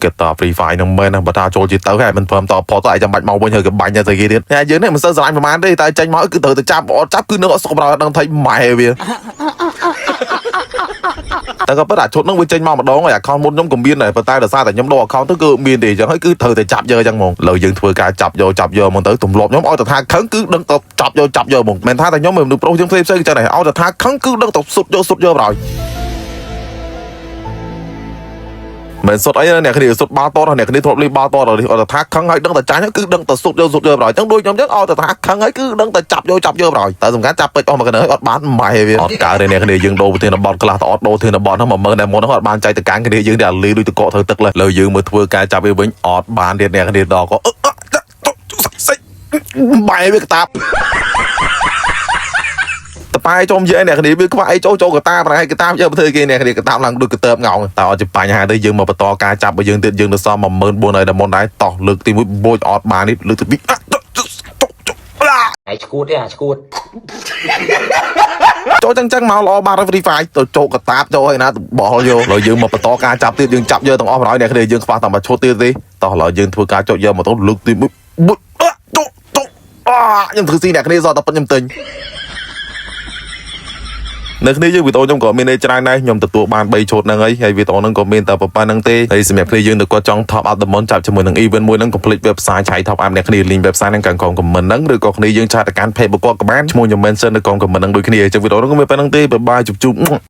គិតត Free Fire នឹងមែនណាបើថាចូលជាទៅហើយមិនព្រមតផតទៅឯងចាំបាច់មកវិញហើយក៏បាញ់ទៅគេទៀតតែយើងនេះមិនសូវស្រឡាញ់ប្រហែលទេតែចេញមកគឺត្រូវតែចាប់អត់ចាប់គឺនៅអត់សុខប្រដឹងថៃម៉ែវា តែក៏ប៉ុន្តែឈុតហ្នឹងវាចេញមកម្ដងហើយ account មុនខ្ញុំក៏មានដែរប៉ុន្តែដោយសារតែខ្ញុំដូរ account ទៅគឺមានទេអញ្ចឹងហើយគឺត្រូវតែចាប់យកអញ្ចឹងហ្មងលើយើងធ្វើការចាប់យកចាប់យកហ្មងទៅទម្លាប់ខ្ញុំឲ្យតែថាខឹងគឺដឹងតែចាប់យកចាប់យកហ្មងមិនថាតែខ្ញុំមនុស្សប្រុសយើងផ្សេងផ្សេងអញ្ចឹងដែរឲ្យតែថាខឹងគឺដឹងតែសុតយកសុតយកបណ្ដោយមិនសុតអីណាអ្នកគ្នាសុតបាល់តតអ្នកគ្នាធ្លាប់លេងបាល់តតអត់តែថាខឹងហើយដឹងតែចាញ់គឺដឹងតែសុតយកសុតយកបណ្ដោយអញ្ចឹងដូចខ្ញុំអញ្ចឹងឲ្យតែថាខឹងហើយគឺដឹងតែចាប់យកចាប់យកបណ្ដោយតែសំខាន់ចាប់ពេជ្រអស់មកកណ្ដឹងអត់បានម៉ែវាអត់កើតទេអ្នកគ្នាយើងដូរប្រធានបទខ្លះទៅអត់ដូរធានបទហ្នឹង10000តែមុនហ្នឹងអត់បានចែកទៅកាន់គ្នាយើងតែលីដូចតកកធ្វើទឹកលើយើងមើលធ្វើការចាប់វាវិញអត់បានទៀតអ្នកគ្នាដល់ក៏សិចបែវាកតាប តប៉ែចំយើអ្នកគ្នាវាខ្វះអីចូលចូលកតាប្រហែលកតាយកទៅធ្វើគេអ្នកគ្នាកតាឡើងដូចកតើបងោងតើអត់ជាបញ្ហាទេយើងមកបន្តការចាប់របស់យើងទៀតយើងទៅសម14000ហើយតែមុនដែរតោះលើកទី1បូចអត់បាននេះលើកទី2 ឯងឈួតទេអាឈួត ចូលចឹងចឹងមកល្អបាន Free Fire ទៅចូលកតាបចូលហើយណាបលយកឡើយយើងមកបន្តការចាប់ទៀតយើងចាប់យកទាំងអស់បណ្ដោយអ្នកគ្នាយើងខ្វះតែមួយឈុតទៀតទេតោះឡើយយើងធ្វើការចុចយកមកទៅលើកទី1បូចចុចុអាខ្ញុំធ្វើស៊ីអ្នកគ្នាសតតែប៉ុតខ្ញុំទិញនៅគ្នាយើងវីដេអូខ្ញុំក៏មានន័យច្រើនដែរខ្ញុំទទួលបាន3ឈុតហ្នឹងហើយហើយវីដេអូហ្នឹងក៏មានតែប៉ុណ្្នឹងទេហើយសម្រាប់គ្នាយើងទៅគាត់ចង់ top up តំបន់ចាប់ជាមួយនឹង event មួយហ្នឹង complete website ឆៃ top up អ្នកគ្នា link website ហ្នឹងខាងក្រោម comment ហ្នឹងឬក៏គ្នាយើងឆាតទៅកាន់ page របស់គាត់ក៏បានឈ្មោះខ្ញុំ mention នៅក្រោម comment ហ្នឹងដូចគ្នាអញ្ចឹងវីដេអូហ្នឹងក៏មានប៉ុណ្្នឹងទេbye bye ជប់ជប់។